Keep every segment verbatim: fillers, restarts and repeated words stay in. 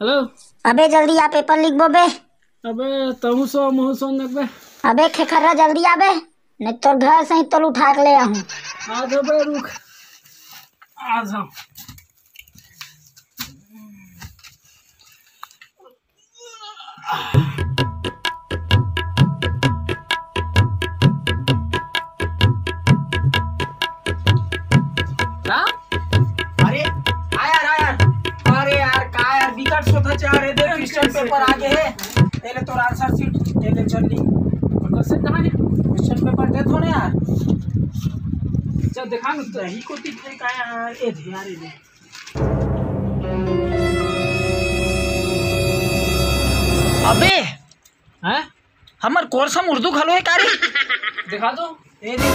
Hello. अबे जल्दी आ, पेपर लिखबो बे। अबे तहूँ सो, महूँ सो नकबे। अबे खेखर्रा, जल्दी आ बे, नहीं तोर घर से ही तोल उठा के ले आहूँ। आ जा बे, रुक, आ जा। राम? अरे, आ यार, आ यार। अरे यार, का यार, बिकट सोचत हे यार, ये देख, question paper आ गे हे। ये ले तोर answer sheet, ये ले चल ली। और question कहाँ हे? Question paper दे थोड़े यार। चल, दिखा ना, तो यही को दिखे का यार, ये ध्यान दे। अबे, हैं? हमर course म उर्दू घलो हे का रे? दिखा तो। ए दे।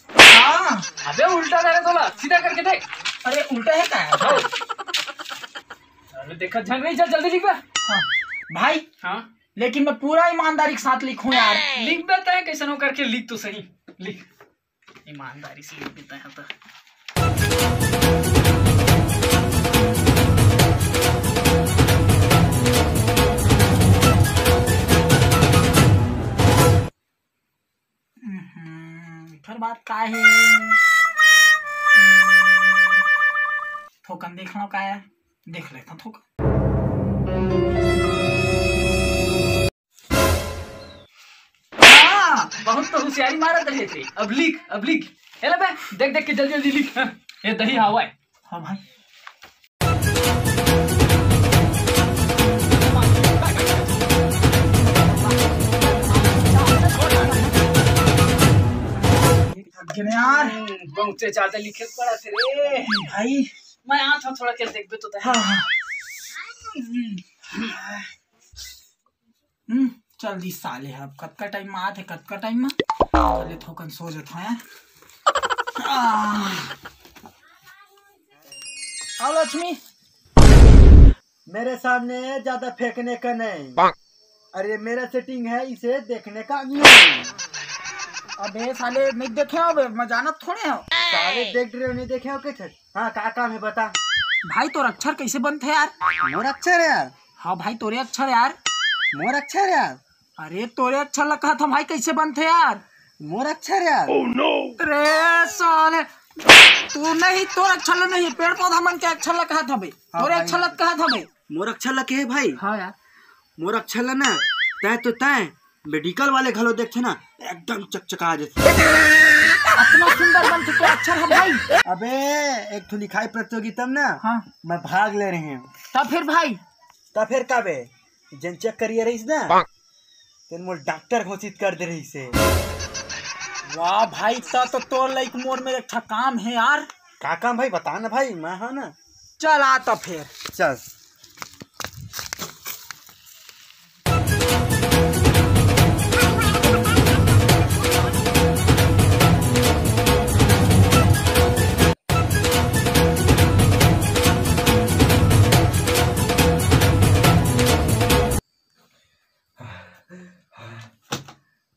हाँ। अबे उल्टा करे तोला, सीधा करके देख। अरे उल्टा हे का? हाँ। अबे देखा झन नहीं, चल जल्दी लिख बे। हाँ। भाई। हाँ। लेकिन मैं पूरा ईमानदारी के साथ लिखूं यार। लिख बे तैं, कैसनो करके लिख तो सही। लिख। ईमानदारी से लिख देता है तो। हम्म, एकर बात का हे? हम्म, थोकन देख लो का हे, देख लेता थोकन। हाँ, बहुत तो होशियारी मारत रहे थे। अब लिख, अब लिख। ए ले बे, देख देख के जल्दी जल्दी लिख। हाँ, ये दही हवा है। हाँ भाई। थक गए यार। हम्म, बहुत से ज्यादा लिखे पड़ा थे रे। भाई। मैं आ था थोड़ा के देखबे तो तैं। हाँ, हाँ। हम्म। हम्म, चल दी साले, अब कतका time म आथे, कतका time म? चले थोकन सो जथों यार। आह। आओ लक्ष्मी। मेरे सामने ज्यादा फेंकने का नहीं। अरे मेरा setting है, इसे देखने का नहीं। अबे साले नहीं देखे हो बे, मैं जानत थोड़े हो। साले देख रहे हो, नहीं देखे हो कुछ? हाँ, का काम है बता। भाई तोर अक्षर कैसे बनथे यार? मोर अक्षर यार। हाँ भाई, तोरे अक्षर यार। मोर अक्षर यार। अरे तोरे अक्षर ला कहत हँव भाई, कैसे बनथे यार? मोर अक्षर यार। रे साले, तू नहीं, तोर अक्षर ला नहीं, पेड़ पौधा मन के अक्षर ला कहत हँव बे। हाँ तोरे भाई। अक्षर ला कहत हँव बे। मोर अक्षर ला कहे भाई? हाँ यार। मोर अक्षर ला ना, तैं तो तैं medical वाले घलो देखथे ना, एकदम चकचका जथे। अतना सुंदर बनथे तोर अक्षर ह भाई। अबे, एक ठो लिखाई प्रतियोगिता म ना, हाँ। मैं भाग ले रहेंव। तब फिर भाई? तब फिर का बे, जेन check करिए रहिस ना, तेन मोला डॉक्टर घोषित कर दे रहिस हे। वाह भाई, त तो तोर लाइक मोर में एक ठा काम हे यार। का काम भाई, बता ना भाई, मैं हाँ ना। चल आ त फिर। चल।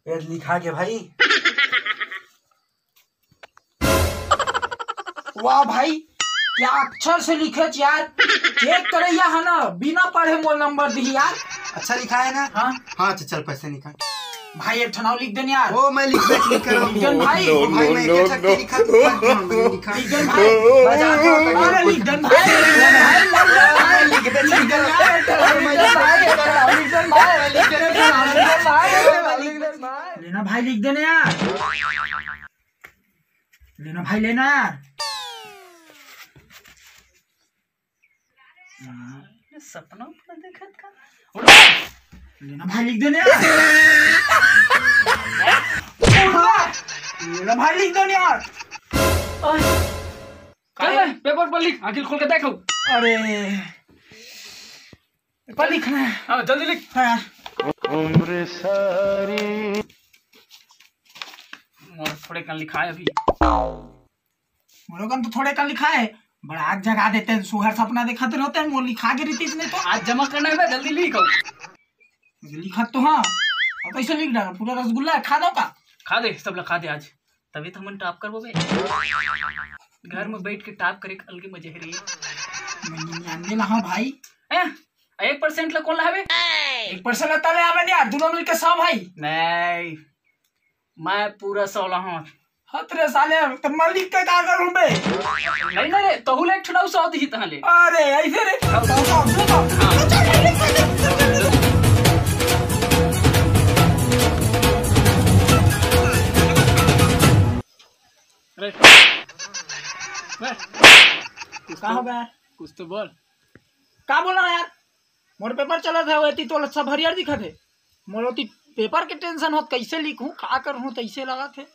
ये लिखा के भाई। वाह भाई, क्या अक्षर से लिखे यार। Check करइया है ना, बिना पढ़े मोर number दिही यार। अच्छा लिखा है ना? हाँ। हाँ, अच्छा चल पैसे निकाल। भाई एक ठन अउ लिख देन यार। ओ मैं लिख दे, लिख कर लिख देन भाई। ओ भाई मैं एक ठन लिखा, लिखा, लिखा। लिख देन भाई। बजा दो। अरे लिख देन भाई, लिख देन भाई, लिख देन भाई, लिख देन भाई, लिख देन भाई, लिख देन भाई, लिख देन भाई। लेना भाई, लिख देना यार, लेना भाई, लेना यार। ये सपना उपना देखत का? लेना भाई, लिख देना यार। लेना भाई, लिख देना यार। ओए, चल बे, paper पर लिख, आँखी खोल के देखो। अरे, पर लिखना है। हाँ, जल्दी लिख। हाँ यार। मोर थोड़े कन लिखा है अभी। मोरो कन तो थोड़े कन लिखा है, बड़ा आग जगा देते हैं, सुघर सपना देखत रहते हैं, वो लिखा के रहितिस नहीं तो। आज जमा करना है बे, जल्दी लिखो। लिखत तो हाँ, अब कैसे लिख डाला, पूरा रसगुल्ला है, खा दो का? खा दे, सब ला खा दे आज, तभी तो हमन top करबो बे। घर में बैठ के top करे के अलगे मजे है रे। मैं निन्यानवे ला हूँ भाई। हैं? एक परसेंट ला कौन ला हवे? एक परसेंट ला तले आवे नहीं यार, दोनों मिलके सौ भाई। नहीं, मैं पूरा सौ ला हूँ। हत रे साले, तो मलिक के का करूं बे? नहीं ना रे, तहू ले एक ठुलाऊ सौ दी तहां ले। अरे, ऐसे रे। अरे, बे, कुछ का तो, हो गया? कुछ तो बोल। का बोला यार? मोर पेपर चलत हे, ओती तोला सब हरियर दिखत हे। मोर ओती पेपर के टेंशन होत, कैसे लिखूं, का करहूं, तैसे लगत हे।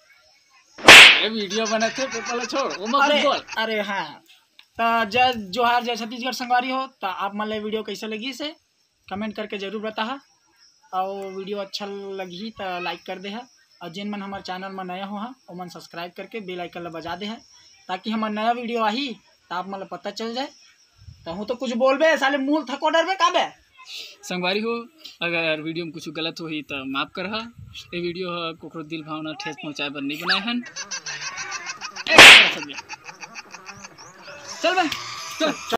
ए, वीडियो बनत हे, पेपर ला छोड़, ओमा कुछ अरे, बोल। अरे हाँ, त जय जोहार, जय छत्तीसगढ़ संगवारी हो। त आप मन ला वीडियो कैसे लगी से कमेंट करके जरूर बताहा, और वीडियो अच्छा लगही त लाइक कर देहा, और जिन मन हमारे चैनल में नया हो हा, ओमन सब्सक्राइब करके बेल आइकन ला बजा देहा, ताकि हमार नया वीडियो आही त आप मन ला पता चल जाए। तहूँ तो कुछ बोलबे, साले मुंह थको डरबे का बे? संगवारी हो, अगर वीडियो में कुछ गलत होही त माफ करहा। ये वीडियो ह कोकरो दिल भावना ठेस पहुंचाए बर नहीं बनाए हन। ए, चल बे, चल।